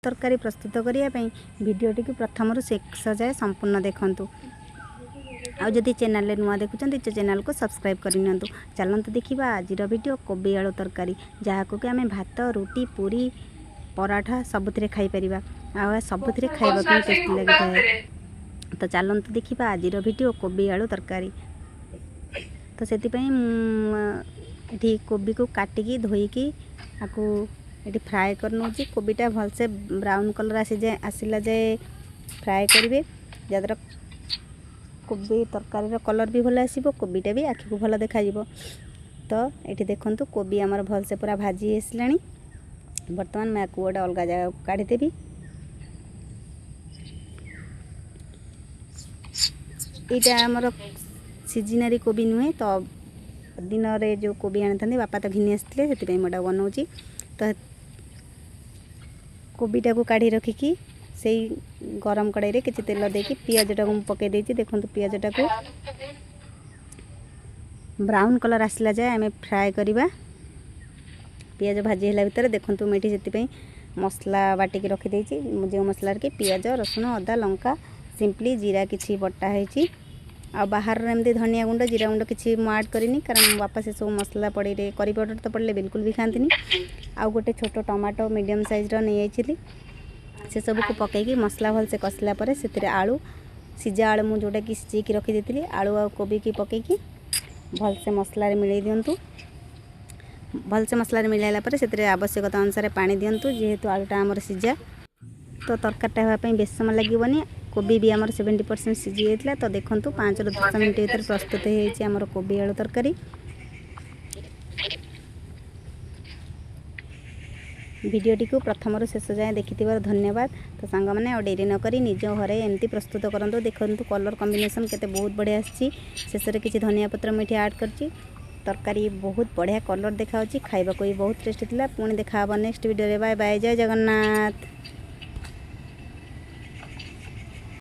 ତରକାରୀ ପ୍ରସ୍ତୁତ କରିବା ପାଇଁ ଭିଡ଼ିଓଟିକୁ ପ୍ରଥମରୁ ଶେଷ ଯାଏ ସମ୍ପୂର୍ଣ୍ଣ ଦେଖନ୍ତୁ। ଆଉ ଯଦି ଚ୍ୟାନେଲରେ ନୂଆ ଦେଖୁଛନ୍ତି, ତ ଚ୍ୟାନେଲକୁ ସବସ୍କ୍ରାଇବ୍ କରିନିଅନ୍ତୁ। ଚାଲନ୍ତୁ ଦେଖିବା ଆଜିର ଭିଡ଼ିଓ କୋବି ଆଳୁ ତରକାରୀ, ଯାହାକୁ କି ଆମେ ଭାତ, ରୁଟି, ପୁରୀ, ପରାଠା ସବୁଥିରେ ଖାଇପାରିବା ଆଉ ଏହା ସବୁଥିରେ ଖାଇବାକୁ ହିଁ ଟେଷ୍ଟି ଲାଗିଥାଏ। ତ ଚାଲନ୍ତୁ ଦେଖିବା ଆଜିର ଭିଡ଼ିଓ କୋବି ଆଳୁ ତରକାରୀ। ତ ସେଥିପାଇଁ ମୁଁ ଏଠି କୋବିକୁ କାଟିକି ଧୋଇକି ଆକୁ ଏଠି ଫ୍ରାଏ କରିନେଉଛି। କୋବିଟା ଭଲସେ ବ୍ରାଉନ୍ କଲର୍ ଆସିଯାଏ, ଆସିଲା ଯାଏ ଫ୍ରାଏ କରିବେ, ଯାହାଦ୍ୱାରା କୋବି ତରକାରୀର କଲର୍ ବି ଭଲ ଆସିବ, କୋବିଟା ବି ଆଖିକୁ ଭଲ ଦେଖାଯିବ। ତ ଏଠି ଦେଖନ୍ତୁ, କୋବି ଆମର ଭଲସେ ପୁରା ଭାଜି ଆସିଲାଣି। ବର୍ତ୍ତମାନ ମୁଁ ୟାକୁ ଗୋଟେ ଅଲଗା ଜାଗାକୁ କାଢ଼ିଦେବି। ଏଇଟା ଆମର ସିଜିନାରୀ କୋବି ନୁହେଁ, ତ ଦିନରେ ଯେଉଁ କୋବି ଆଣିଥାନ୍ତି ବାପା ତ ଘିନି ଆସିଥିଲେ, ସେଥିପାଇଁ ମୁଁ ଏଇଟା ବନାଉଛି। ତ କୋବିଟାକୁ କାଢ଼ି ରଖିକି ସେଇ ଗରମ କଡ଼େଇରେ କିଛି ତେଲ ଦେଇକି ପିଆଜଟାକୁ ମୁଁ ପକାଇ ଦେଇଛି। ଦେଖନ୍ତୁ, ପିଆଜଟାକୁ ବ୍ରାଉନ୍ କଲର୍ ଆସିଲା ଯାଏ ଆମେ ଫ୍ରାଏ କରିବା। ପିଆଜ ଭାଜି ହେଲା ଭିତରେ ଦେଖନ୍ତୁ, ମୁଁ ଏଠି ସେଥିପାଇଁ ମସଲା ବାଟିକି ରଖିଦେଇଛି, ଯେଉଁ ମସଲାରେ କି ପିଆଜ, ରସୁଣ, ଅଦା, ଲଙ୍କା, ସିମ୍ପଲି ଜିରା କିଛି ବଟା ହେଇଛି। ଆଉ ବାହାରର ଏମିତି ଧନିଆ ଗୁଣ୍ଡ, ଜିରା ଗୁଣ୍ଡ କିଛି ମୁଁ ଆଡ଼୍ କରିନି, କାରଣ ମୋ ବାପା ସେସବୁ ମସଲା ପଡ଼ିରେ କରି ପାଉଡ଼ର ତ ପଡ଼ିଲେ ବିଲକୁଲ ବି ଖାଆନ୍ତିନି। ଆଉ ଗୋଟେ ଛୋଟ ଟମାଟୋ ମିଡ଼ିୟମ୍ ସାଇଜ୍ର ନେଇଯାଇଥିଲି। ସେସବୁକୁ ପକାଇକି ମସଲା ଭଲସେ କଷିଲା ପରେ ସେଥିରେ ଆଳୁ, ସିଝା ଆଳୁ ମୁଁ ଯେଉଁଟାକି ସିଝେଇକି ରଖିଦେଇଥିଲି, ଆଳୁ ଆଉ କୋବିକି ପକାଇକି ଭଲସେ ମସଲାରେ ମିଳାଇ ଦିଅନ୍ତୁ। ଭଲସେ ମସଲାରେ ମିଳାଇଲା ପରେ ସେଥିରେ ଆବଶ୍ୟକତା ଅନୁସାରେ ପାଣି ଦିଅନ୍ତୁ। ଯେହେତୁ ଆଳୁଟା ଆମର ସିଝା, ତ ତରକାରୀଟା ହେବା ପାଇଁ ବେଶୀ ସମୟ ଲାଗିବନି। କୋବି ବି ଆମର 70% ସିଝି ଯାଇଥିଲା। ତ ଦେଖନ୍ତୁ, 5ରୁ 10 ମିନିଟ୍ ଭିତରେ ପ୍ରସ୍ତୁତ ହେଇଯାଇଛି ଆମର କୋବି ଆଳୁ ତରକାରୀ। ଭିଡ଼ିଓଟିକୁ ପ୍ରଥମରୁ ଶେଷ ଯାଏଁ ଦେଖିଥିବାରୁ ଧନ୍ୟବାଦ। ତ ସାଙ୍ଗମାନେ, ଆଉ ଡେରି ନକରି ନିଜ ଘରେ ଏମିତି ପ୍ରସ୍ତୁତ କରନ୍ତୁ। ଦେଖନ୍ତୁ, କଲର୍ କମ୍ବିନେସନ୍ କେତେ ବହୁତ ବଢ଼ିଆ ଆସିଛି। ଶେଷରେ କିଛି ଧନିଆ ପତ୍ର ମୁଁ ଏଠି ଆଡ଼୍ କରିଛି। ତରକାରୀ ବହୁତ ବଢ଼ିଆ କଲର୍ ଦେଖାହେଉଛି, ଖାଇବାକୁ ବି ବହୁତ ଟେଷ୍ଟି ଥିଲା। ପୁଣି ଦେଖା ହେବ ନେକ୍ସଟ ଭିଡ଼ିଓରେ। ବାଏ ବାଏ, ଜୟ ଜଗନ୍ନାଥ।